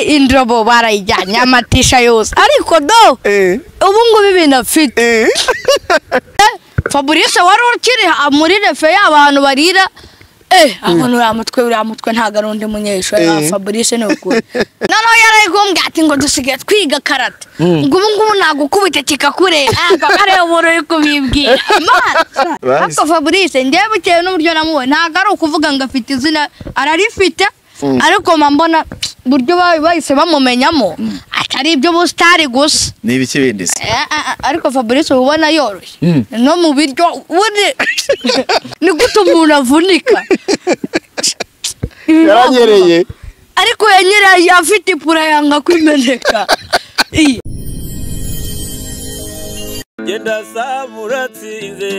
Indobo barayijyanye amatisha yose ariko do ubu ngubu ibintu afite. Fabrice wari ukiri muri refe y'abantu barira abantu uriya mutwe ntago ari undi munyeshuri Fabrice ni ukuri. Noneho yarayigumbye ati ngo dusigaye twiga karate ngo ubu ngubu nagukubita kikakureba areba umuntu uri kubibwira. Ariko Fabrice njyewe bitewe n'uburyo namubonye ntago ari ukuvuga ngo afite izina ararifite ariko mbona buryo bahise bamumenyamo atari ibyo busitari gusa ni ibiki bindi se. Ariko Fabrice ubona yoroshye no mu biryo ni gute umuntu avunika yaranyereye ariko yanyereye afite ipura yanga kwimeneka. Genda samuratsinze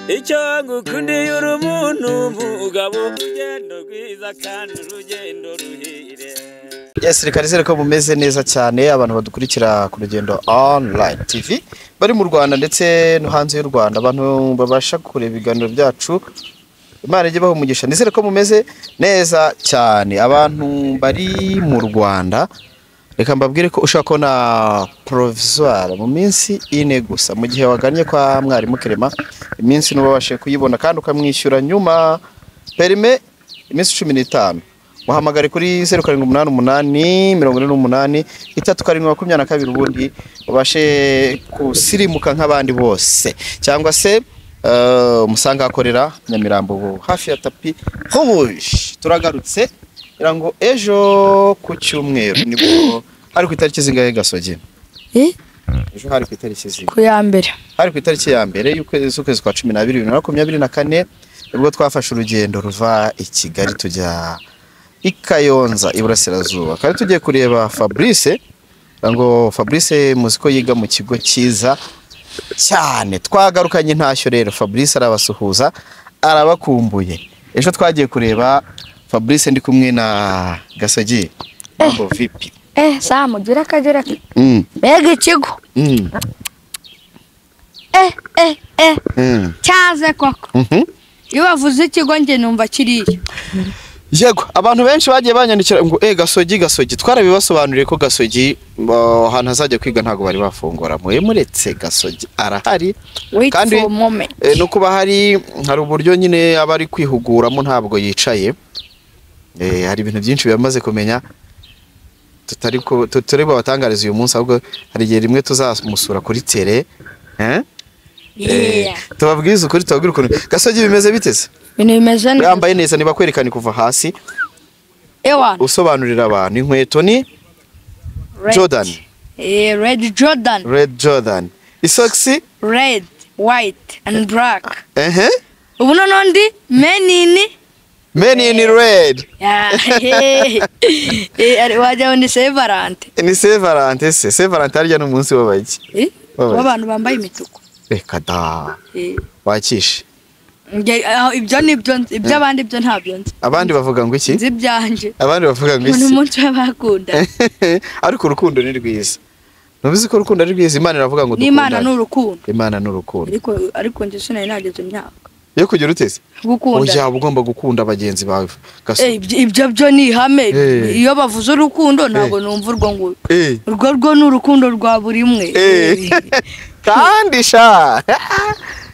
icyo ngukundiye uri umuntu mugabo urugendo rwiza kandi urugendo ruhire. Yes, reka nizere ko mumeze neza cyane abantu badukurikira ku Rugendo Online TV bari mu Rwanda ndetse no hanze y'u Rwanda, abantu babasha kureba ibiganiro byacu. Imana ijye ibaha umugisha. Nizere ko mumeze neza cyane abantu bari mu Rwanda. Reka mbabwire ko ushaka kubona provisoire mu minsi ine gusa mu gihe wagannye kwa mwarimu Clement, iminsi n'ubabashe kuyibona kandi ukamwishyura nyuma perime iminsi 15. Muhamagare kuri 0788 48 37 22 ubundi ubashe kusirimuka nk'abandi bose, cyangwa se umusanga akorera Nyamirambo hafi ya tapi rouge. Turagarutse kugira ngo ejo ku cyumweru nibwo hari ku itariki zingahe Gasogi? Ejo hari ku itariki zingahe? Ku ya mbere. Hari ku itariki ya mbere y'ukwezi kwa 12 2024 nibwo twafashe urugendo ruva i Kigali tujya i Kayonza iburasirazuba. Kandi tugiye kureba Fabrice, ngo Fabrice muzi ko yiga mu kigo cyiza cyane. Twagarukanye ntashyo rero Fabrice arabasuhuza arabakumbuye. Ejo twagiye kureba Fabrice ndi kumwe na Gasogi. Mambo vipi? Samu gira kagera. Mbega ikigo. Cyaze koko. Iyo bavuze ikigo nge numva kiriya. Yego, abantu benshi bagiye banyandikira ngo Gasogi Gasogi, twarabibasobanuriye ko Gasogi ahantu hazajya kwiga ntago bari bafungura. Mwe muretse Gasogi arahari kandi no kuba hari uburyo nyine abari kwihuguramo ntabwo yicaye. Hari ibintu byinshi byamaze kumenya tutari babatangariza uyu munsi, ahubwo hari igihe rimwe tuzamusura kuri tele tubabwiza ukuri tubabwira ukuntu Gasogi bimeze biteze. Ibintu bimeze neza. Yambaye neza niba kwerekana kuva hasi. Ewa. Usobanurira abantu inkweto ni Jordan. Red Jordan. Red Jordan. Isocks red, white and black. Ubu noneho ndi men in red. Wajya ni Saint Valentin. Ni Saint Valentin se. Saint Valentin harya ni umunsi w'abaki? W'abantu bambaye imituku. Reka da. Wakishe. Ibyo nibyo nzi, iby'abandi byo ntabyo nzi. Abandi bavuga ngo iki? Nzi ibyanjye. Abandi bavuga ngo iki? Ni umunsi w'abakunda. Ariko urukundo ni rwiza. Nubizi ko urukundo ari rwiza, Imana iravuga ngo dukundane. Imana ni urukundo. Imana ni urukundo. Ariko njye sinari nageze imyaka yo kugira uteze. Gukunda. Oya, ugomba gukunda bagenzi bawe. Ibyo byo ni ihame. Iyo bavuze urukundo ntago numva urwo ngo. Urwo rwo ni urukundo rwa buri umwe. Kandi sha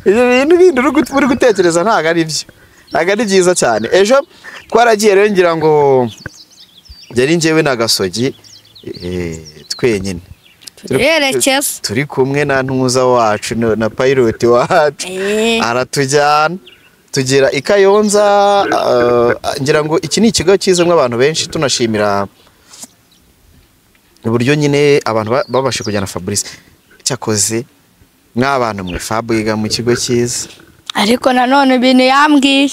ibyo bintu bindi uri gutekereza ntago ari byo. Ntago ari byiza cyane. Ejo twaragiye rero ngira ngo yari njyewe na Gasogi twenyine. Turerekeza. Turi kumwe na ntuza wacu na pilot wacu. Aratujyana tugera i Kayonza. Ngira ngo iki ni ikigo cyizemwe abantu benshi, tunashimira uburyo nyine abantu babashe kujyana Fabrice. Cyakoze mw'abantu mwe Fab yiga mu kigo cyiza. Ariko nanone ibintu yambwiye.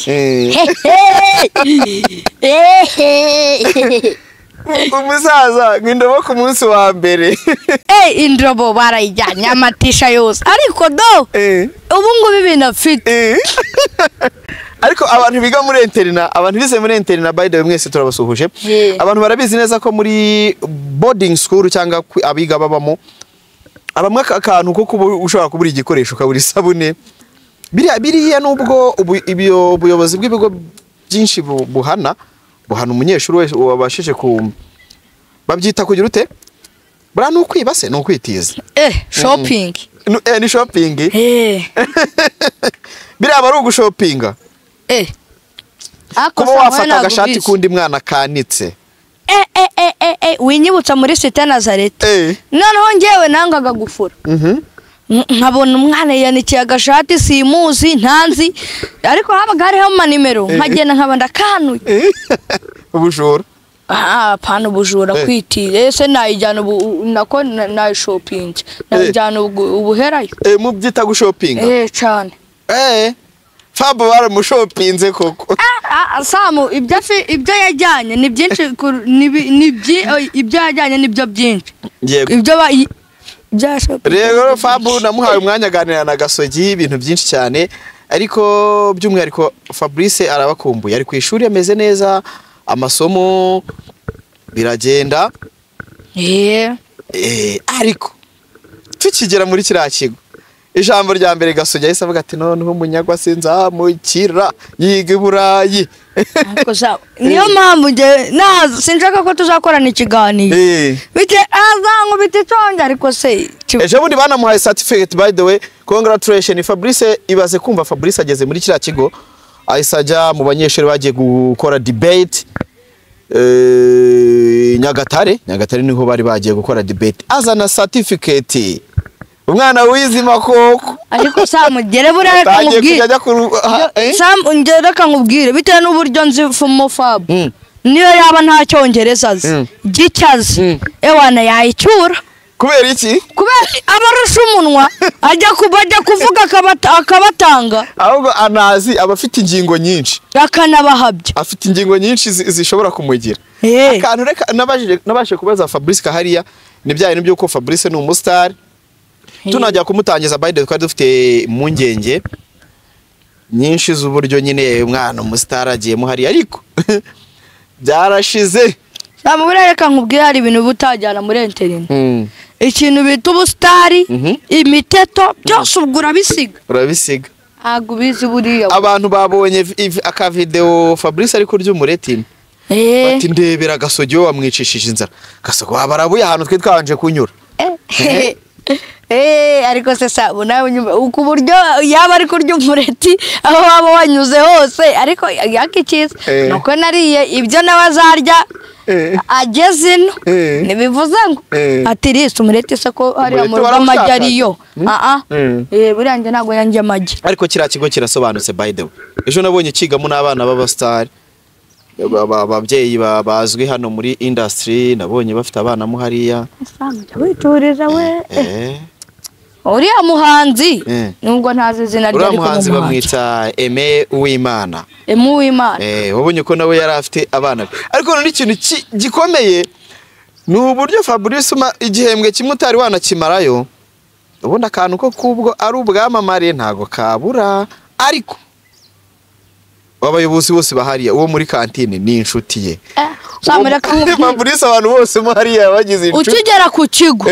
Umusaza ngwindobo ku munsi wa mbere. Indobo barayijyanye amatisha yose ariko do ubu ngubu ibintu afite. Ariko abantu biga muri interina, abantu bize muri interina by the way mwese turabasuhuje. Abantu barabizi neza ko muri boarding school cyangwa abiga babamo abamwe akantu ko kuba ushobora kubura igikoresho ukabura isabune. Biriya nubwo ubuyobozi bw'ibigo byinshi buhana umunyeshuri wese wabashije ku Babyita kugira ute? Buriya ni ukwiba se, ni ukwitiza. Shopping. Ni shopping. Biriya aba ari ugushopinga. Kuba wafata agashati k'undi mwana kanitse. Winyibutsa muri Cité Nazareth. Noneho njyewe nangaga gufura. Nkabona umwana yanikiye agashati simuzi ntanzi, ariko habaga hariho amanimero nkagenda nkaba ndakanuye. Ubujura. Pana ubujura kwitira. Ese nayijyana ubu nako nayishopinga. Nayijyana ubuherayo. Mubyita gushopinga? Cyane. Fab baramushopinze koko. Samu ibyo yajyanye ni byinshi, ibyo yajyanye nibyo byinshi. Ibyo rero Fabu namuhaye umwanya aganira na Gasogi ibintu byinshi cyane, ariko by'umwihariko Fabrice arabakumbuye, ari ku ishuri ameze neza, amasomo biragenda. Ariko tukigera muri kiriya kigo, ijambo rya mbere Gasogi yahise avuga ati noneho umunyagwa sinzamukira yiga i Burayi. Niyo mpamvu njye sinshaka ko tuzakorana ikiganiro. Bite azankubita iconge, ariko se ejo bundi banamuhaye certificate, by the way congratulations Fabrice. Ibaze kumva Fabrice ageze muri kiriya kigo ahise ajya mu banyeshuri bagiye gukora debate Nyagatare. Nyagatare niho bari bagiye gukora debate, azana certificate. Umwana wizima koko. Ariko Samu gere buriya reka nkubwire. Samu ngere reka nkubwire bitewe n'uburyo nzi fumo Fab. Niyo yaba nta cyongereza azi, gicyazi, ewana yayicyura. Kubera iki? Kubera abarusha umunwa, ajya kuvuga akabatanga. Ahubwo anazi aba afite ingingo nyinshi. Akanabahabya. Afite ingingo nyinshi zishobora kumugira. Akantu reka nabashije kubaza Fabrice Kahariya, ni bya bintu by'uko Fabrice ni umustar. Tunajya kumutangiza by the way twari dufite impungenge nyinshi z'uburyo nyine umwana umustar agiyemo hariya, ariko byarashize. Samu reka nkubwire hari ibintu utajyana muri internet. Ikintu bita ubustari, imiteto byose ubwo urabisiga. Urabisiga. Ntabwo ubizi buriya. Abantu babonye aka video Fabrice ari kurya umureti. Bati ndebera Gasogi wamwicishije inzara. Gasogi wabarabuye ahantu twe twabanje kunyura. Ariko se Samu nawe ku buryo yaba ari kurya umureti aho waba wanyuze hose, ariko yakikiza nuko nariye ibyo nawe azarya ageze ino ntibivuze ngo atiriste umureti se ko hariya mu rugo amagi ariyo. Buriya njye ntabwo yanjye amagi. Ariko kiriya kigo kirasobanutse by the way. Ejo nabonye kigamo n'abana b'abasitari, ababyeyi bazwi hano muri industry, nabonye bafite abana mo hariya. Wituriza we. Uriya muhanzi nubwo ntazi izina rye, ariko muhanzi bamwita Aime Uwimana. Aime Uwimana. Wabonye ko nawe yari afite abana be. Ariko none ikintu gikomeye ni uburyo Fabrice igihembwe kimwe utari wanakimarayo, ubundi akantu ko kubwo ari ubwamamare ntago kabura, ariko abayobozi bose bahariya uwo muri kantine ni inshuti ye. Fabrice abantu bose mo hariya bagize inshuti. Ukigera ku kigo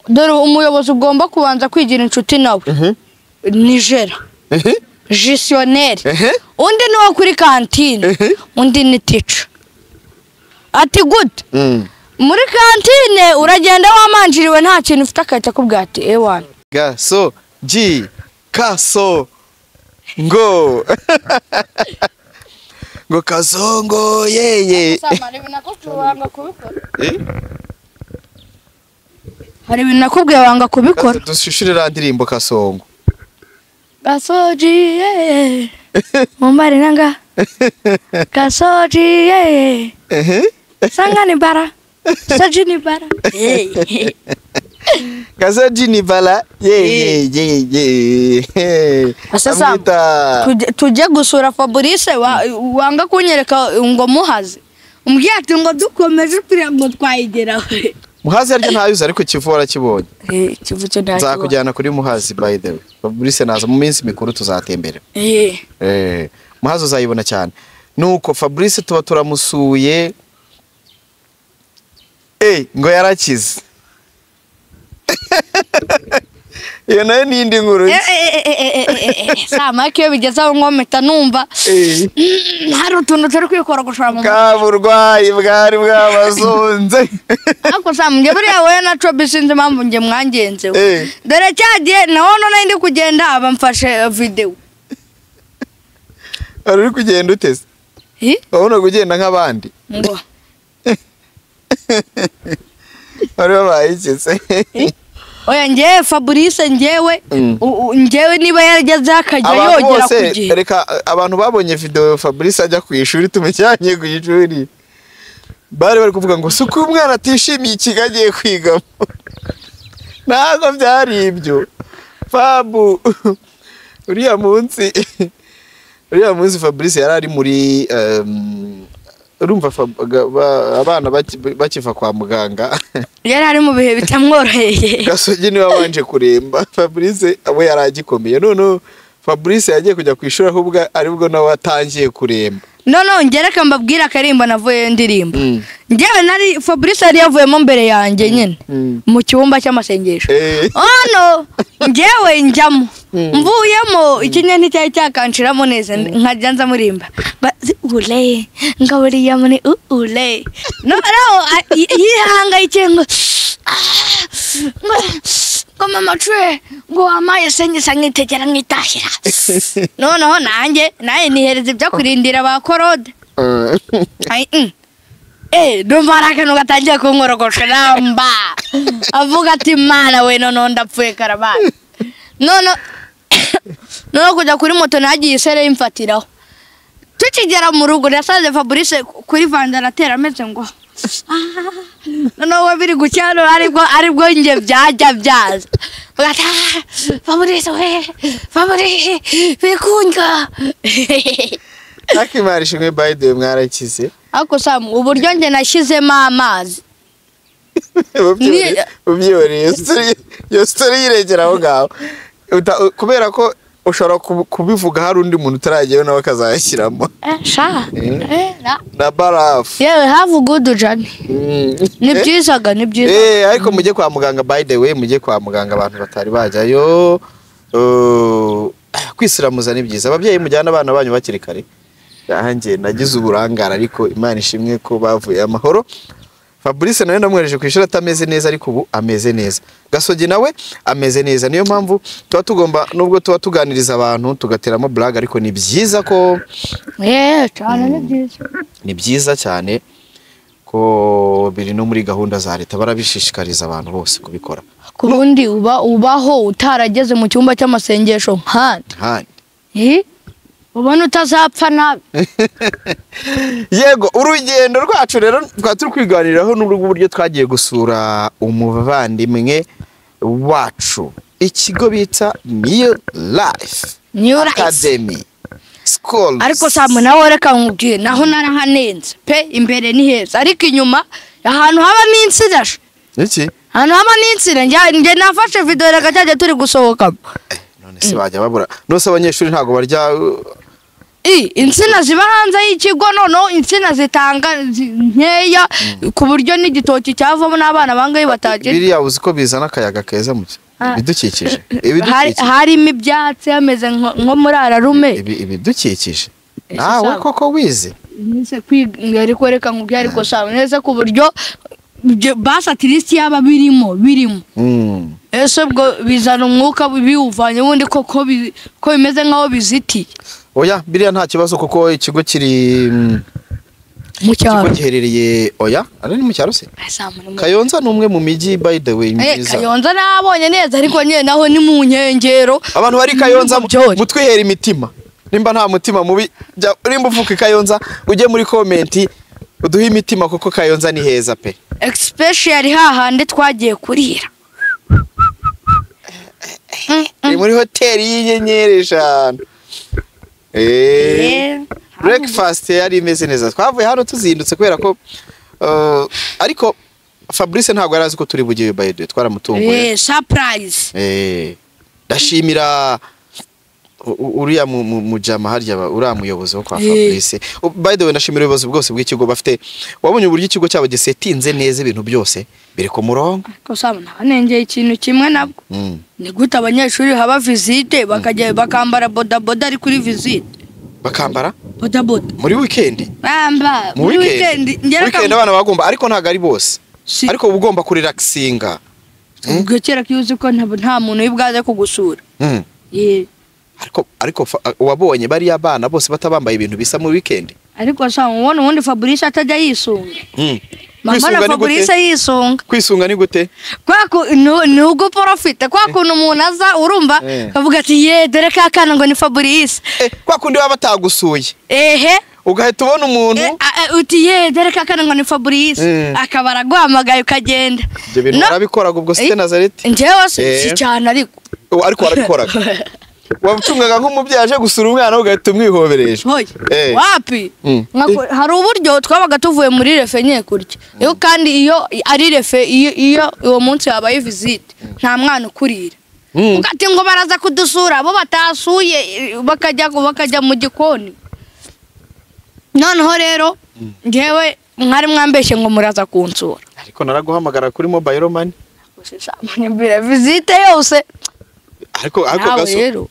dore umuyobozi ugomba kubanza kwigira inshuti nawe ni Jera gestionnaire, undi ni wo kuri kantine, undi ni teacher. Ati gute muri kantine uragenda wamanjiriwe nta kintu ufite, akahita akubwira ati ewana Gasogi kaso ngo ngo kasongo yeye. Hari ibintu nakubwiye wanga kubikora. Dushishurira ndirimbo kasongo. Gasogi yeye mumbari nanga Gasogi yeye sanga ni bara Soji ni bara Gasogi ni bara ye ye ye. Sasa tujye gusura Fabrice wanga kunyereka ngo muhaze. Umbwiye ati ngo dukomeje turiya ngo twayigeraho. Muhazi arya ntayuze ariko Kivu warakibonye. Kivu cyo ntakibonye. Nzakujyana kuri Muhazi by the way. Fabrice naza mu minsi mikuru tuzatembera. Muhazi uzayibona cyane. Nuko Fabrice tuba turamusuye. Ngo yarakize. Iyo nayo ni indi nkuru. Samaki iyo bigeze aho nkometa numva hari utuntu turi kwikorogoshora mu mutwe. Bwa burwayi bwari bwabazonze. Ariko Sam, njye buriya wowe na Cobi sinzi impamvu njye mwangenzeho. Dore cyagiye naho none ndi kugenda aba mfashe videwo. Wari uri kugenda utese? Wabonaga ugenda nk'abandi? Ngo Wari wabaye iki se? Oya njyewe Fabrice njyewe njyewe niba yarageze akajya yogera ku gihe. Reka abantu babonye video Fabrice ajya ku ishuri tumujyanye ku ishuri bari bari kuvuga ngo suko umwana atishimiye ikigo agiye kwigamo. Ntabwo byari ibyo. Fabu uriya munsi Fabrice yari ari muri urumva abana bakiva kwa muganga yari ari mu bihe bitamworoheye. Gasogi niwe wabanje kuremba, Fabrice we yari agikomeye. None Fabrice yagiye kujya ku ishuri ahubwo aribwo nawe atangiye kuremba. None ngereka mbabwira akarimbo navuye ndirimba. Njyewe nari Fabrice yari yavuyemo mbere yanjye nyine mu cyumba cy'amasengesho. Ono njyewe njyamo mvuyemo ikinya nticyari cyakanshiramo neza nkajya nza murimba ule ngaburiya muri ule. No yihangayikiye ngo ngo mama cwe ngo wamaye senyisa nkitegera nkitahira. Noneho nanjye naye nihereza ibyo kurindira ba korode. Ndumva hari akantu gatangiye kunkorogosha namba avuga ati mana we noneho ndapfuye karabaye. None kujya kuri moto nagiye isere imfatiraho. Tukigera mu rugo nasanze Fabrice kuri vandaratera ameze ngo noneho biri gucyano aribwo njye byajya byaza. Fabrice we Fabrice bikundwa. Akimara ishimwe by the way mwarakize. Ariko Sam uburyo njye nashyizemo amazi ubyiyoreye iyo story yiregera aho ngaho kubera ko ushobora kubivuga hari undi muntu utaragiyeyo nawe akazayashyiramo. Na barafu. Yewe have a good journey. Ni byizaga ni byiza. Ariko mujye kwa muganga by the way, mujye kwa muganga abantu batari bajyayo. Kwisiramuza ni byiza. Ababyeyi mujyana abana banyu bakiri kare. Yanjye nagize uburangara ariko Imana ishimwe ko bavuye amahoro. Fabrice nawe ndamwereje ku ishuri atameze neza ariko ubu ameze neza. Gasogi nawe ameze neza. Niyo mpamvu tuba tugomba nubwo tuba tuganiriza abantu tugateramo blague ariko ni byiza ko cyane ni byiza. Ni byiza cyane ko biri no muri gahunda za leta barabishishikariza abantu bose kubikora. Kubundi uba ubaho utarageze mu cyumba cy'amasengesho nkandi. Ubona utazapfa nabi. Yego urugendo rwacu rero twa turi kwiganiraho n'uburyo twagiye gusura umuvandimwe wacu ikigo bita New Life Academy School. Ariko Sam nawe reka nkubwire naho narahanenze pe, imbere ni heza ariko inyuma ahantu haba n'insina. Iki? Ahantu haba n'insina njye nafashe video reka cyajya turi gusohoka. None se bajya babura nose abanyeshuri ntago barya insina ziba hanze y'ikigo. Noneho insina zitanga nkeya ku buryo n'igitoki cyavamo n'abana bangaye batagira. Biriya uzi ko bizana akayaga keza mu ibidukikije. Harimo ibyatsi hameze nko muri ararume. Ibidukikije nawe koko wize nise kwiga ariko reka nkubwire ariko sawa neza ku buryo basatirisi yaba birimo ese ubwo bizana umwuka biwuvanye ubundi koko ko bimeze nkaho bizitiye. Oya biriya nta kibazo kuko ikigo kiri mu cyaro giherereye. Oya ari ni mu cyaro se. Kayonza ni umwe mu mijyi by the way myiza. Kayonza nabonye neza ariko nyine naho ni mu nkengero. Abantu bari Kayonza mutwihera imitima. Nimba nta mutima mubi nimba uvuka Kayonza ujye muri comment uduhe imitima kuko Kayonza ni heza pe. Especially hahandi twagiye kurira. Ni muri hoteli y'inyenyeri 5. Breakfast yari imeze neza. Twavuye hano tuzindutse kubera ko ariko Fabrice ntabwo yari azi ko turi bugiye by the way twaramutunguye. Surprise. Ndashimira Uriya mujama harya uriya muyobozi wo kwa Fabrice. By the way, ndashimira ubuyobozi bwose bw'ikigo bafite. Wabonye uburyo ikigo cyabo gisetinze neza, ibintu byose biri ku murongo. Ariko Samu, ntanengeye ikintu kimwe nabwo. Ni gute abanyeshuri haba visite bakajya bakambara bodaboda ari kuri visite? Bakambara bodaboda muri weekend? Bamba muri weekend. Weekend abana bagomba, ariko ntago ari bose. Ariko uba ugomba kurelaxinga. Ubwo kera ko uzi ko nta muntu wibwaze kugusura. Ariko wabonye bariya bana bose batabambaye ibintu bisa mu weekend. Ariko Samu, ubona ubundi Fabrice atajya yisunga. Mama na Fabrice yisunga. Kwisunga ni gute? Kwa ni ugo profite kwa kuntu umuntu aza urumva kavuga ati ye dore ka kana ngo ni Fabrice. Kwa kundi baba batagusuye. Ehe. Ugahita ubona umuntu uti ye dore ka kana ngo ni Fabrice, akaba araguhamagaye ukagenda. Ibyo bintu warabikoraga ubwo Cité Nazareth? Njyewe si cyane ariko. Ariko warabikoraga. Wacungaga nk'umubyeyi aje gusura umwana ugahita umwihoberesha. Wapi? Hari uburyo twabaga tuvuye muri refe nye kurya. Iyo kandi iyo ari refe, iyo uwo munsi habaye visite nta mwana ukurira. Ugati ngo baraza kudusura, bo batasuye bakajya mu gikoni. Noneho rero ngewe mwari mwambeshye ngo muraza kunsura. Ariko naraguhamagara kuri mobile money. Visite yose. Ariko gaso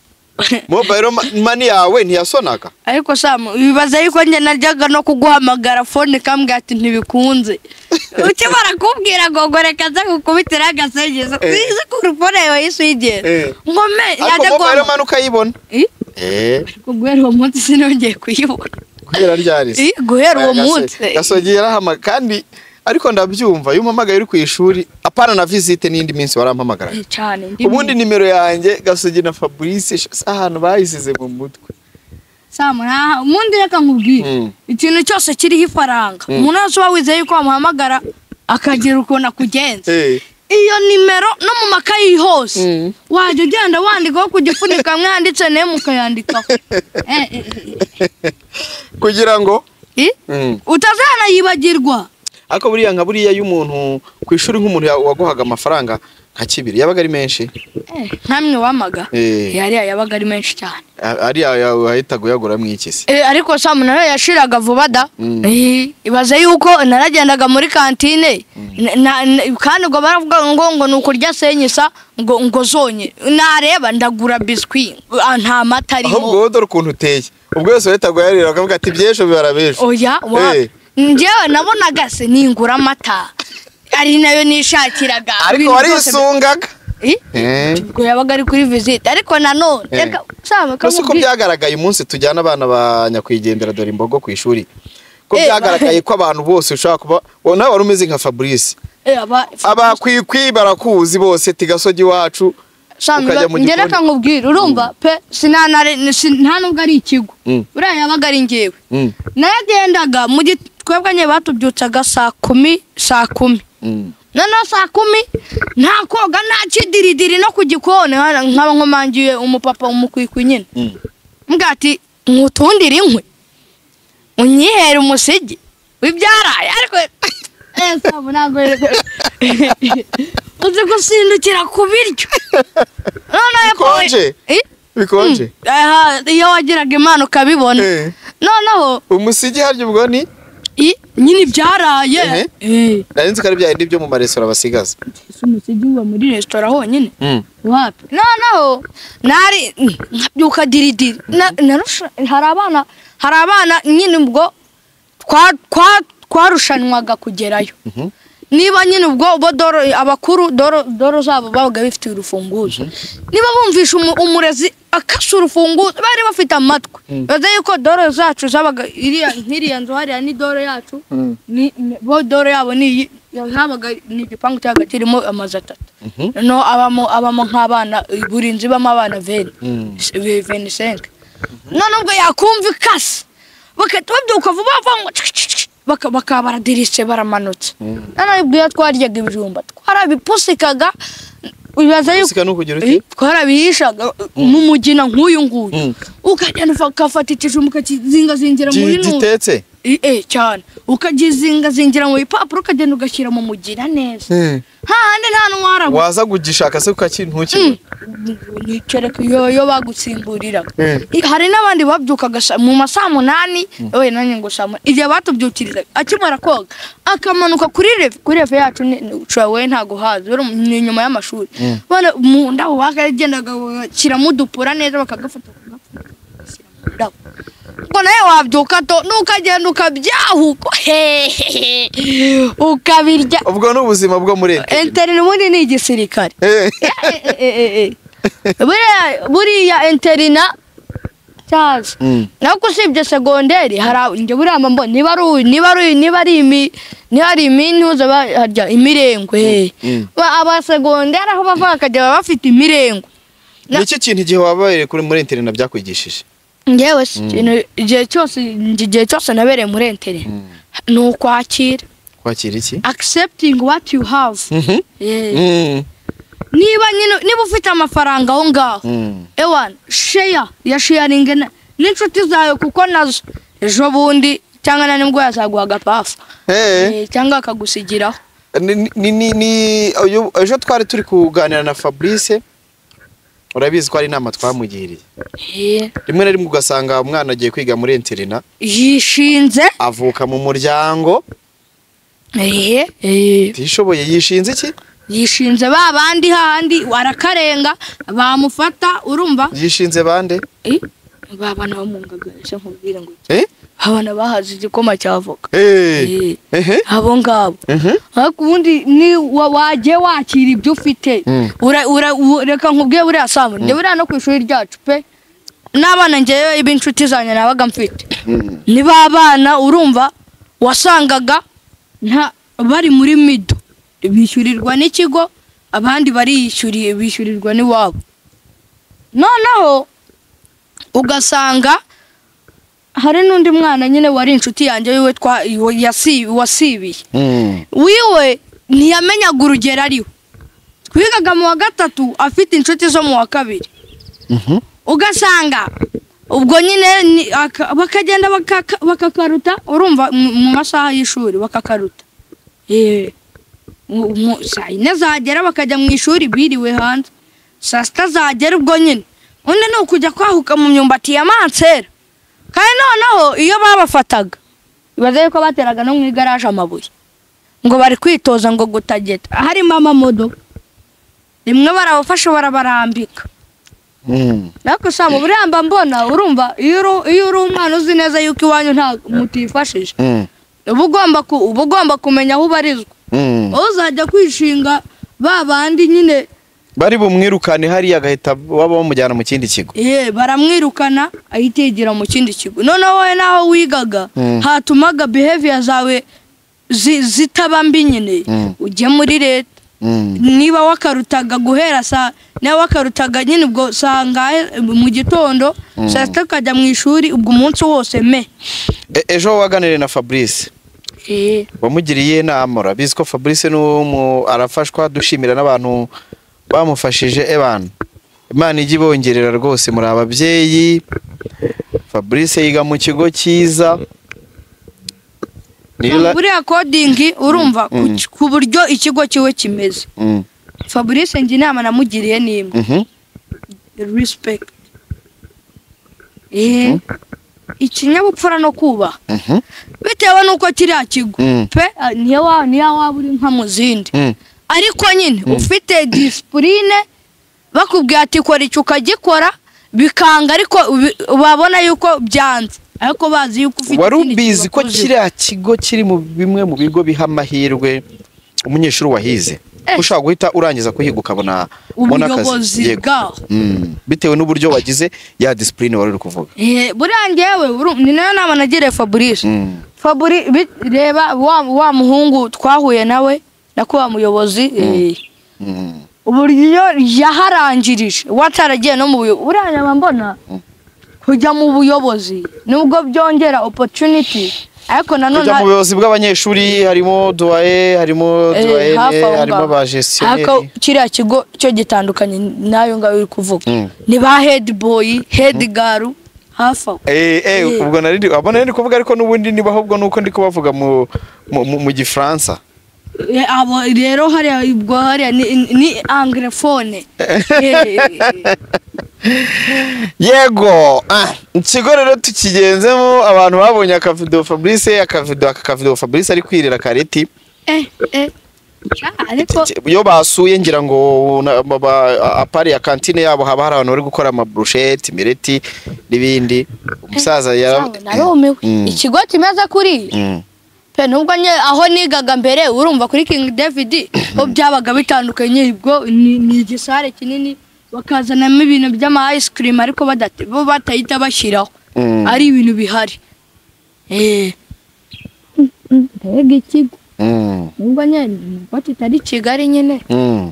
mobile money yawe ntiyasonaga. Ariko Samu, bibaza yuko njye najyaga no kuguhamagara phone kambwira ati ntibikunze. Ukibara kubwira ngo reka nze gukubitira agasengezo. Uzi ko phone yawe yiswigera. Ngo me yajya ko mobile money ukayibona. Ariko guhera uwo munsi sinongeye kuyibona. Guhera ryari se? Guhera uwo munsi. Gasogi yarahama kandi ariko ndabyumva iyo umpamagaye uri ku ishuri apana na visite n'indi minsi warampamagara cyane. Ubundi nimero yanjye Gasogi na Fabrice ahantu bayisize mu mutwe. Samu, ubundi reka nkubwire ikintu cyose kiriho ifaranga umuntu wese uba wizeye yuko wamuhamagara akagira ukuntu akugenza. Iyo nimero no mu makayi hose wajya ugenda wandikaho ku gifuniko hamwe handitse name ukayandikaho kugira ngo utazanayibagirwa. Ariko buriya nka buriya y'umuntu ku ishuri nk'umuntu waguhaga amafaranga nka kibiri yabaga ari menshi. Nkamwe wamaga yari yabaga ari menshi cyane. Ari yahitaga uyagura mu iki se? Ariko Samu nayo yashiraga vuba da. Ibaze yuko naragendaga muri kantine kandi ngo baravuga ngo ni ukurya senyisa ngo zonye nareba ndagura biscuit nta mata arimo. Ahubwo dore ukuntu uteye ubwo yose wahitaga uyarira bakavuga ati byesho bibara besho. Oya njyewe nabonaga se ningura amata ari nayo nishakiraga. Ariko warisungaga. Ubwo yabaga ari kuri visite ariko nanone reka Samu ko byagaragaye umunsi tujyana abana ba nyakwigendera dore imbogo ku ishuri ko byagaragaye ko abantu bose ushaka kuba nawe wari umeze nka Fabrice. Abakwikwi barakuzi bose tigasogi wacu. Njye reka nkubwire urumva pe nta nubwo ari ikigo buriya yabaga ari njyewe. Naragendaga mu twebwe nye batubyutsaga saa kumi noneho saa kumi nta koga nta kidiridiri no ku gikoni nkaba nkomangiye umupapa umukwikwi nyine mbwa ati nkutundire inkwi unyihere umusigi w'ibyaraye. Ariko Samu ntabwo uzi gusindukira ku biryo. Bikonje? Bikonje? Iyo wagiraga Imana ukabibona. Noneho umusigi harya ubwo ni nyine byaraye. Nari nzi ko ari bya bindi byo mu maresitora basigaza. Umusigi uba muri resitora honyine. Wapi? Noneho nari nkabyuka diridiri. Hari abana nyine ubwo twarushanwaga kugerayo. Niba nyine ubwo bo doro abakuru doro zabo babaga bifite urufunguzo. Niba bumvisha umurezi akasha urufunguzo bari bafite amatwi. Baze yuko doro zacu zabaga iriya nkiriya nzu hariya ni doro yacu. Ni bo doro yabo ni yabaga ni igipangu cyaga kirimo amazu atatu. No abamo nk'abana buri nzu ibamo abana 25. None ubwo yakumva ikase bakabyuka vuba vuba bakaba baradirishe baramanutse. None ubwo iyo twaryaga ibijumba twarabipusikaga ubibaza yuko twarabihishaga mu mugina nk'uyu nguyu ukagenda ukafata ikijumba ukakizingazingira muri gitetse. Cyane ukagizinga zingira mu bipapuro ukagenda ugashyira mu mugira neza hahandi nta ntwara waza kugishaka se ukakintukira nikereka iyo bagutsimburiraga. Hari n'abandi babyukaga mu ma saa 8 we nanjye ngo saa 8 igihe batubyukirizaga akimara koga akamanuka kuri refe yacu we ntago hazi ni inyuma y'amashuri bana mu ndabo bakagendaga bashyiramo udupura neza bakagafata bagashyira mu ndabo ubwo nawe wabyuka to nukagenda ukabyahuka ukabirya. Ubwo ni ubuzima bwo muri interina ubundi ni igisirikare. Buriya interina cyaza nako usibye segonderi hari njye buriya mbona niba ari imintuza harya imirengwe aba segonderi aho bava bakajya baba bafite imirengwe. Niki kintu igihe wabaye kuri muri interina byakwigishije? Ngewe igihe cyose nabereye muri interina ni ukwakira. Kwakira iki? Accepting what you have. Niba nyine niba ufite amafaranga aho ngaho ewana share ya sharing n'inshuti zawe kuko nazo ejo bundi cyangwa na nibwo yazaguha agapafu cyangwa akagusigiraho. Ejo twari turi kuganira na Fabrice, urabizi ko ari inama twamugiriye. Rimwe na rimwe ugasanga umwana agiye kwiga muri interina yishinze avuka mu muryango tishoboye, yishinze iki? Yishinze ba bandi hahandi warakarenga bamufata urumva. Yishinze bande? Ba bana bamungaga ese nkubwira ngo abana bahaze igikoma cyavoka abo ngabo. Ariko ubundi ni waje wakira ibyo ufite reka nkubwiye buriya sambu njye buriya no ku ishuri ryacu pe n'abana njyewe ib'inshuti zanjye nabaga mfite ni ba bana urumva wasangaga nta bari muri mido bishyurirwa n'ikigo abandi bariyishyuriye bishyurirwa n'iwabo. Noneho ugasanga hari n'undi mwana nyine wari inshuti yanjye wiwe wasibiye wiwe ntiyamenyaga urugero ariho. Twigaga mu wa 3 afite inshuti zo mu wa 2 ugasanga ubwo nyine bakagenda bakakaruta urumva mu masaha y'ishuri bakakaruta. Saa 4 zagera bakajya mu ishuri biriwe hanze, saa 6 zagera ubwo nyine undi ni ukujya kwahuka mu myumbati ya mansera. Kandi noneho iyo babafataga ibaze yuko bateraga no mu igaraje amabuye ngo bari kwitoza ngo gutageta harimo amamodoka rimwe barabafasha barabarambika. Ariko saba buriya mba mbona urumva iyo uri umwana uzi neza yuko iwanyu nta mutifashije uba ugomba kumenya aho ubarizwa. Uzajya kwishinga ba bandi nyine bari bumwirukane hariya agahita baba bamujyana mu kindi kigo. Baramwirukana ahitegera mu kindi kigo. Noneho wowe naho wigaga hatumaga behavior zawe zitaba mbi nyine ujye muri leta. Niba wakarutaga guhera saa niba wakarutaga nyine ubwo saa mu gitondo saa 6 ukajya mu ishuri ubwo umunsi wose me. Ejo waganiriye na Fabrice wamugiriye inama, urabizi ko Fabrice arafashwa, dushimira n'abantu bamufashije ebana. Imana ijye ibongerera rwose muri ababyeyi. Fabrice yiga mu kigo cyiza. Buriya coding urumva ku buryo ikigo kiwe kimeze. Fabrice njye inama namugiriye nimwe respect, ikinyabupfura no kubaha bitewe nuko kiriya kigo pe niyo waba uri nka mu zindi ariko nyine ufite discipline bakubwiye ati kora icyo ukagikora bikanga ariko babona yuko byanze ariko bazi yuko ufite. Wari ubizi ko kiriya kigo kiri mu bimwe mu bigo biha amahirwe umunyeshuri wahize ushobora guhita urangiza kuhiga ukabona ubuyobozi bwaho bitewe n'uburyo wagize ya discipline wari uri kuvuga. Buriya njyewe ni nayo nama nagiriye Fabrice. Fabrice reba wa muhungu twahuye nawe nako wa muyobozi uburyo yaharangirije wataragiye no mu buyobozi. Buriya mbona kujya mu buyobozi nubwo byongera opportunity ariko nanone kujya mu buyobozi bw'abanyeshuri harimo doye harimo doyene harimo ba gestionnaire. Ariko kiriya kigo cyo gitandukanye nayo ngayo uri kuvuga ni ba head boy head girl Hafi aho. Ubwo nari abona ndi kuvuga, ariko n'ubundi niba ahubwo nuko ndi kubavuga mu Gifaransa. Abo rero hariya ubwo hariya ni anglophone. Yego, ikigo rero tukigenzemo abantu babonye akavido Fabrice, akavido Fabrice ari kwirira kareti. Ariko iyo basuye ngira ngo apari ya kantine yabo haba hari abantu bari gukora ama brochette, imireti n'ibindi. Umusaza narumiwe. Ikigo kimeze kuri pe nubwo nye aho nigaga mbere urumva kuri King David ho byabaga bitandukanye, ubwo ni igisare kinini bakazanamo ibintu by'ama ice cream ariko bo batahita bashyiraho ari ibintu bihari. Mbega ikigo nubwo nye kitari Kigali nyine,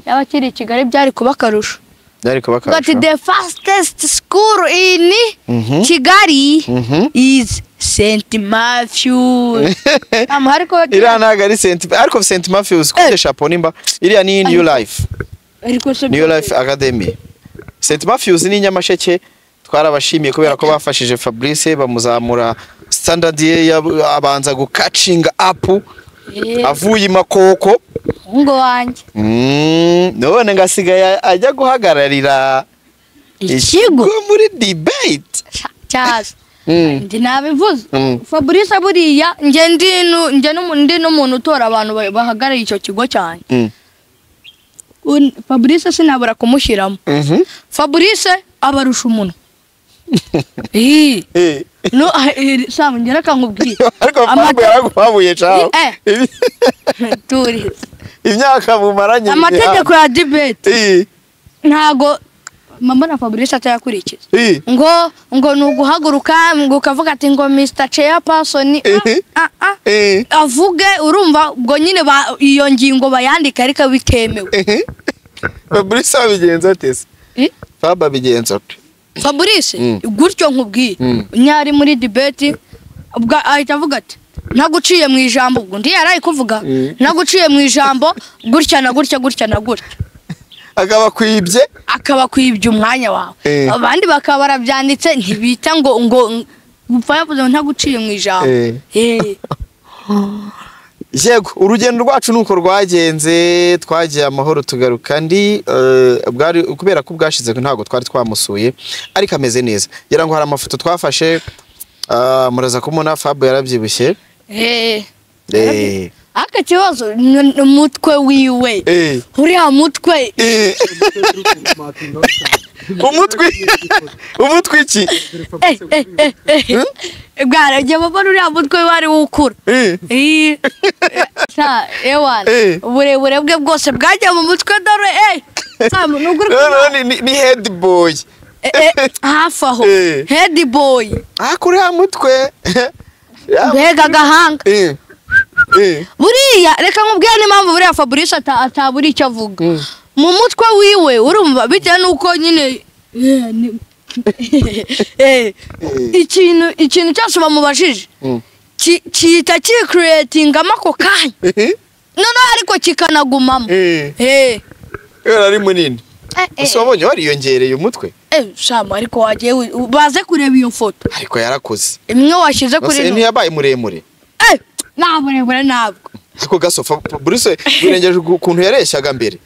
yaba kiri Kigali byari kuba akarusho. Byari kuba akarusho. But the fastest school in Kigali is St. Matthews. Iriya ntabwo ari St. ariko St. Matthews kuri chapeau nimba iriya ni New Life. New Life Academy. St. Matthews ni Nyamasheke, twarabashimiye kubera ko bafashije Fabrice bamuzamura standard ye, abanza gukacinga up avuye Makoko. Ngo wanjye. None ngasigaye ajya guhagararira ikigo muri debate. Cyaza. Ndi nabivuze. Fabrice buriya nge ndi n'umuntu utora abantu bahagarariye icyo kigo cyane. Fabrice sinabura kumushyiramo. Fabrice abarusha umuntu. No, Sam ngera kankubwira. Ariko Fabrice yaraguhabuye caho. Turi. Imyaka mumaranye. Amategeko ya debate. Ntago mama na Fabrice atayakurikiza. Ngo nuguhaguruka ngo ukavuga ati ngo Mr. Chairperson avuge, urumva ubwo nyine iyo ngingo bayandika ariko bitemewe. Fabrice abigenza ate se? Faba abigenza ate? Fabrice gutyo nkubwiye nyari muri debate ubwo ahita avuga ati naguciye mu ijambo, ubwo ndi yarayi kuvuga naguciye mu ijambo gutya na gutya gutya na gutya, akaba kwibye umwanya wawe. Abandi bakaba barabyanditse ntibita ngo gupfa yavuze ntaguciye mu ijambo. Yego, urugendo rwacu nuko rwagenze, twagiye amahoro tugaruka ndi bwari kubera ko bwashize ntago twari twamusuye ariko ameze neza. Ngira ngo hari amafoto twafashe, muraza kumubona Fab yarabyibushye. Aka kibazo umutwe wiwe uriya mutwe umutwe iki bwaragiye babona uriya mutwe wari wukura. Uburebure bwe bwose bwagiye mu mutwe dore. Ni head boy hafi aho head boy uriya mutwe mbega agahanga. Buriya reka nkubwire n'impamvu buriya Fabrice atabura icyo avuga mu mutwe wiwe, urumva bitewe n'uko nyine ikintu cyose bamubajije gihita kikiriyetingamo ako kanya, noneho ariko kikanagumamo. Ari munini ese wabonye wariyongereye umutwe? Shama ariko wagiye baze kureba iyo foto, ariko yarakoze imwe washyize kuri ntiyabaye muremure. Nta burebure ntabwo. Ariko gasofa Fabrice wirengeje ukuntu yareshyaga mbere.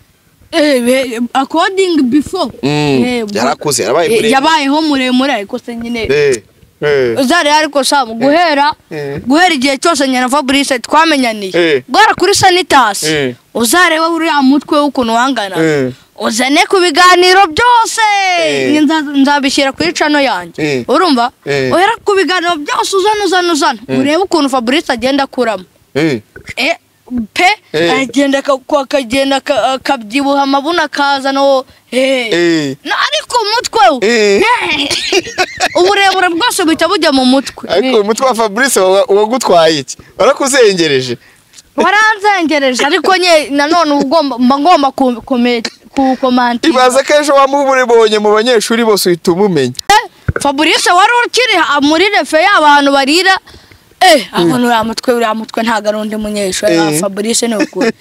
According before. Yarakuze yarabaye muremure. Yabayeho muremure ariko se nyine. Uzare ariko Sam guhera igihe cyose nyina Fabrice twamenyaniye. Guhera kuri Sanitas. Uzareba uriya mutwe w'ukuntu wangana. Uzane ku biganiro byose nzabishyira kuri channel yanjye. Urumva? Uhera ku biganiro byose uzana urebe ukuntu Fabrice agenda akuramo. Pe agenda akagenda akabyibuha amabuna akaza no ariko umutwe we uburebure bwose buhita bujya mu mutwe. Ariko umutwe wa Fabrice wagutwaye iki? Warakuzengereje. Waranzengereje ariko nye nanone ugomba ngomba kukomanta. Ibaza ko ejo wamubonye mu banyeshuri bose uhita umumenya. Fabrice wari ukiri muri refe y'abantu barira. Abona uriya mutwe ntago ari undi munyeshuri Fabrice ni ukuri.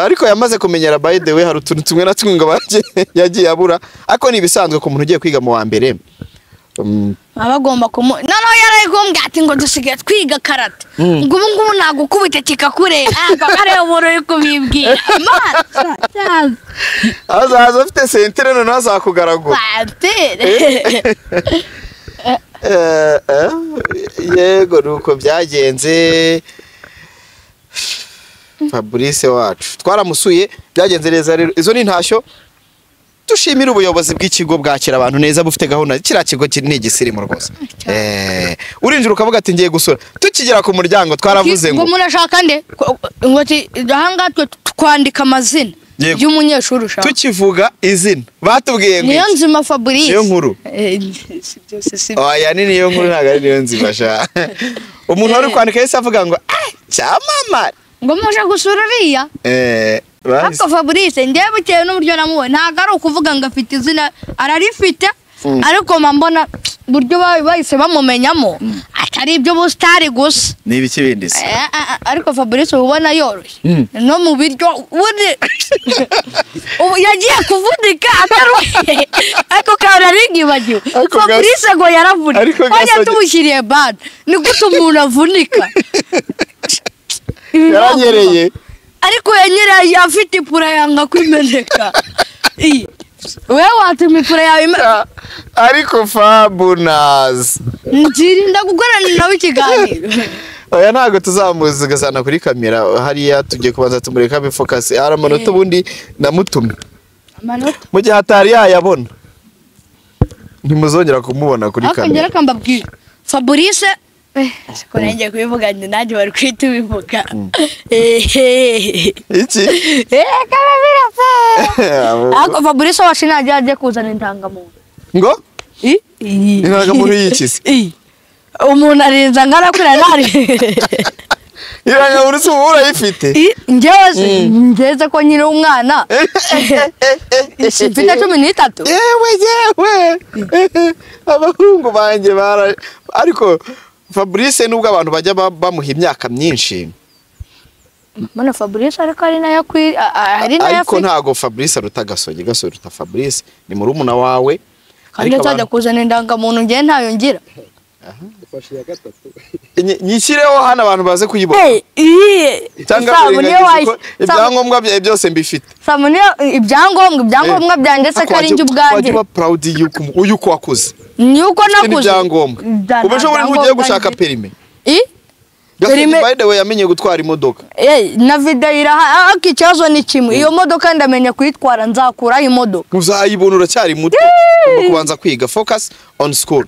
Ariko Ariko yamaze kumenyera, by the way, hari utuntu tumwe na tumwe ngo yagiye abura, ariko ni ibisanzwe ku muntu ugiye kwiga mu wa mbere. Aba agomba kumu, noneho yarayigumbye ati ngo dusigaye twiga karate, ngo ubu ngubu nagukubita kikakureba, areba umuntu uri kubibwira. Mana! Azaza afite ceinture, noneho azakugaragura. Patire. Yego, nuko byagenze. Fabrice wacu twaramusuye, byagenze neza. Rero izo ni intashyo. Dushimira ubuyobozi bw'ikigo, bwakira abantu neza, bufite gahunda. Kiriya kigo ni igisirimu rwose. Urinjira ukavuga ati ngiye gusura. Tukigera ku muryango twaravuze ngo ngo murashaka nde? Ngo ati ahangaha twe twandika amazina y'umunyeshuri ushaka. Tukivuga izina batubwiye ngo Niyo iki? Nzima Fabrice. Niyo Nkuru. Si byose, si Oya, ni Niyo Nkuru, ntabwo ari Niyo Nzima sha. Umuntu wari kwandika yahise avuga ngo ah, cyamamare. Ngo muje gusura uriya. Bahise Ariko Fabrice, njyewe bitewe n'uburyo namubonye, ntabwo ari ukuvuga ngo afite izina, ararifite, ariko mba mbona uburyo bahise bamumenyamo atari iby'ubusitari gusa. Ni ibiki bindi se? Ariko Fabrice uba ubona yoroshye no mu biryo. Ubundi ubu yagiye kuvunika atari, ariko kandi narigibagiwe. Ariko Fabrice ngo yaravunitse. Ariko Twajya tumushyiriye bande, ni gute umuntu avunika? Ibi Yaranyereye. Ariko yanyereye afite ipura, yanga kwimeneka. Wewe watuma ipura yawe Ariko Fabunazi Nzirinda gukorana nawe ikiganiro. Oya, ntabwo tuzamuzigazana kuri kamera hariya, tugiye kubanza tumureka bifokasi. Hari amanota ubundi namutumye. Amanota? Mu gihe atari yayabona ntimuzongera kumubona kuri Ariko njye kamera. reka mbabwire, Fabrice, siko ngiye kubivuga, njye nanjye bari kwita ubivuga. Iki? Kaba birapfa. Ariko Fabrice wacu ntajya ajya kuzana indangamuntu. Ngo I? Indangamuntu yikize? I. Umuntu arinza ngana kuriya ntari. Indangamuntu si ubu urayifite? Njyewe se ngeze ko nkiri umwana, mfite 13. Yewe yewe, abahungu banjye bara. Ariko Fabrice, nubwo abantu bajya bamuha imyaka myinshi, Mana, Fabrice ariko ari nayo ari nayo ariko afite. Ntago Fabrice aruta Gasogi, Gasogi aruta Fabrice, ni murumuna wawe. Kandi Ariko nzajya kuzana indangamuntu, njyewe ntayo ngira. Ufashe iya gatatu. Nyishyireho hano abantu baze kuyibona. Hey, iyi Cyangwa Samu niyo wirengagize wayi ko ibyangombwa byawe byose mbifite. Samu niyo ibyangombwa byanjye se ko ari njye ubwanjye? Wajya uba proud y'uko wakuze. Ni uko Ufite nakuze. n'ibyangombwa. Ubu ejo bundi ntugiye gushaka permis? I Gasogi, Permis- by the way, yamenye gutwara imodoka. Na video irahari, ariko ikibazo ni kimwe: iyo modoka ndamenya kuyitwara, nzakuraho imodoka? Uzayibona, uracyari muto, ugomba kubanza kwiga, focus on school.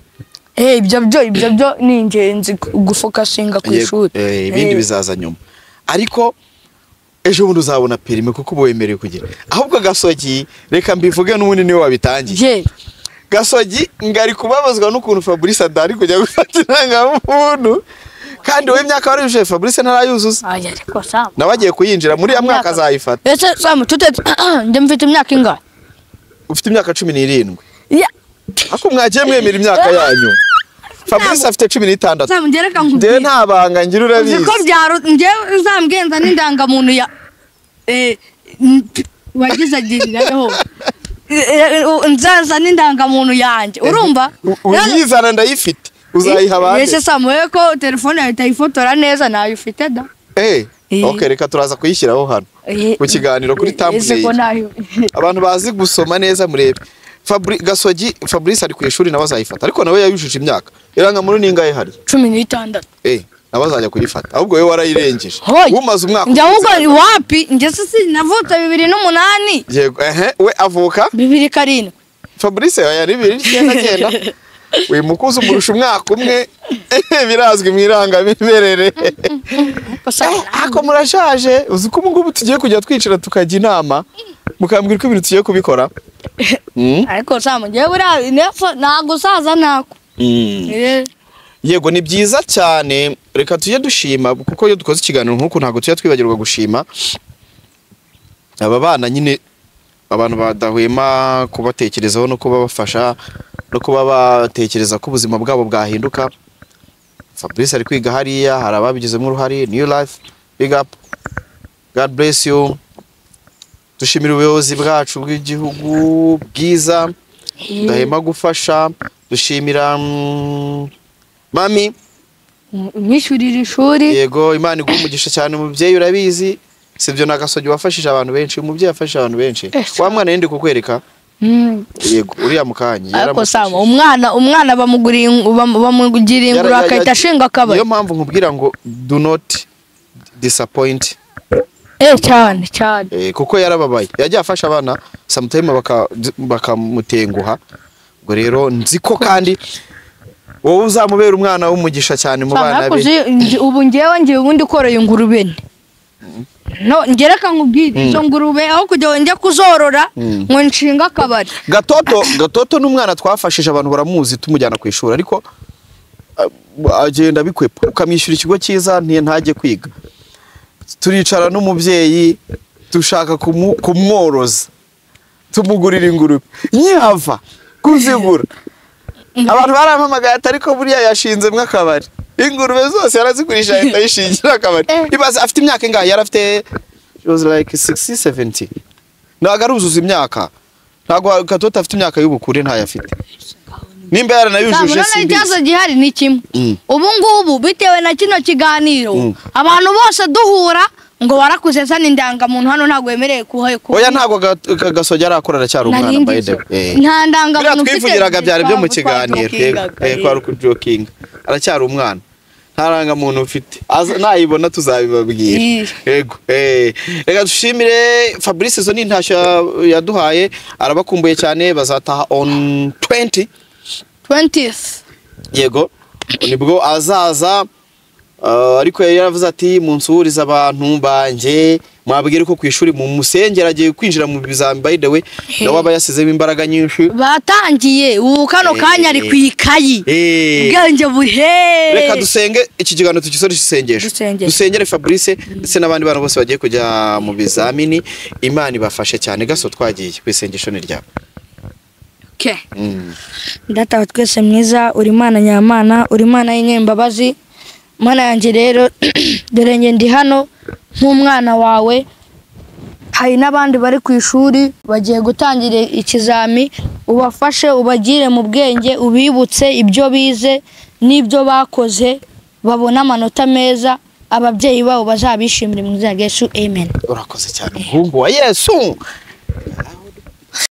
Ibyo byo ni ingenzi, gufokasinga ku Yego, ishuri. ibindi bizaza nyuma, ariko ejo bundi uzabona permis kuko uba wemerewe kugira. Ahubwo Gasogi, reka mbivuge, n'ubundi niwe wabitangiye. Je. Gasogi ngari kubabazwa n'ukuntu Fabrice adari kujya gufata indangamuntu, kandi wowe imyaka warujuje Fabrice ntarayuzuza. Aya, ariko Samu Nawe agiye kuyinjira muri ya mwaka, azayifata. Ese Samu, tute njye mfite imyaka ingahe? Ufite imyaka 17. Ya. Ariko mwagiye mwemera imyaka yanyu? Fabrice afite 16. Samu, njye reka Njyewe nkubwire. nta banga ngira, Uzi urabizi. ko byaro njyewe uzambwenza n'indangamuntu ya wagize agiriraho, nzaza n'indangamuntu yanjye, urumva? Uyizana, ndayifite, uzayiha abandi. Ese Samu, wowe ko telefone yawe itayifotora neza, nayo ufite da? Okay, reka turaza kuyishyiraho hano ku kiganiro kuri Ese ko thumbnail. nayo Abantu bazi gusoma neza murebe. Gasogi, Fabrice ari ku ishuri, nawe azayifata, ariko nawe yayujuje imyaka. Irangamuntu ni ingahe hari? 16. Nawe azajya kuyifata. Ahubwo wowe warayirengeje. Hoya. Umaze umwaka. Njye ahubwo wapi, njye se navutse 2008. Yego, ehe, we avuka 2007. Fabrice oya, ni 2099. Uyu mukuzi umurusha umwaka umwe, birazwi mu irangamimerere. Ako murashaje, uzi ko ubu ngubu tugiye kujya twicara tukajya inama, mukambwira uko ibintu tugiye kubikora. Ariko Samu, njyewe buriya ntabwo usaza ntako. Yego, ni byiza cyane. Reka tujye dushima, kuko iyo dukoze ikiganiro nk'uku ntabwo tujya twibagirwa gushima aba bana nyine, abantu badahwema kubatekerezaho no kubabafasha no kuba batekereza ko ubuzima bwabo bwahinduka. Fabrice ari kwiga hariya, hari ababigizemo uruhare. New Life, big up, God bless you. Dushimira ubuyobozi bwacu bw'igihugu bwiza budahema gufasha. Dushimira mami umwishyurira ishuri. Yego, Imana iguhe umugisha cyane umubyeyi, urabizi sibyo na Gasogi wafashije abantu benshi, umubyeyi yafashije abantu benshi. Wa mwana yindi kukwereka yego uriya mukanye ariko sama umwana bamuguriye bamugiriye inguru akahita ashinga akabari. Niyo mpamvu nkubwira ngo do not disappoint. Cyane cyane kuko yarababaye, yagiye afasha abana sometime bakamutenguha. Ubwo rero nzi ko kandi wowe uzamubera umwana w'umugisha cyane mu bana be. Ubu ngewe ngiye ubundi koroye ingurube no ngereka nkubwire izo ngurube aho kujya njya kuzorora ngo nshinga akabari. Gatoto n'umwana twafashije abantu baramuzi tumujyana ku ishuri, ariko agenda bikwepa ukamwishyura ikigo cyiza ntajye kwiga. Turicara n'umubyeyi dushaka kumworoza tumugurira ingurube nyihava kuzigura. Abantu barampamagaye ati ariko buriya yashinzemwo akabari, ingurube zose yarazigurisha ahita yishingira akabari. Ibaze afite imyaka ingahe? Yari afite was like 60 70. Ntabwo aruzuza imyaka, ntabwo Gatoto afite imyaka y'ubukure, ntayo afite. Nimba yaranayujuje simbizi. Ikibazo gihari ni kimwe ubu ngubu bitewe na kino kiganiro abantu bose duhura ngo warakuze zana indangamuntu hano ntabwo wemereye kuhaye. Oya ntabwo Gasogi arakora, aracyari umwana by the way. Nta ndangamuntu mfite. Twivugiraga byari byo mu kiganiro kwa rukujokinga, aracyari umwana nta rangamuntu ufite, nayibona tuzabibabwira. Yego reka dushimire Fabrice, izo ni intashyo yaduhaye, arabakumbuye cyane, bazataha on 20th. Yego nibwo azaza. Ariko yari yaravuze ati munsuhurize abantu banjye mwabwire ko ku ishuri mu musengera agiye kwinjira mu bizami. By the way nawe aba yasizemo imbaraga nyinshi, batangiye ubu kano kanya ari ku ikayi ubwenge buhe. Reka dusenge iki kiganiro tugisore isengesho, dusengere Fabrice ndetse n'abandi bantu bose bagiye kujya mu bizamini, Imana ibafashe cyane. Gaso twagiye ku isengesho ni ryabo. Okay. Data wa twese mwiza, uri Imana nyamana, uri Imana y'inyembabazi. Mana yanjye rero dore nge ndi hano nk'umwana wawe, hari n'abandi bari ku ishuri bagiye gutangira ikizami, ubafashe ubagire mu bwenge, ubibutse ibyo bize n'ibyo bakoze, babone amanota meza, ababyeyi babo bazabishimire mu izina rya Yesu, amen. Urakoze cyane umuhungu wa Yesu.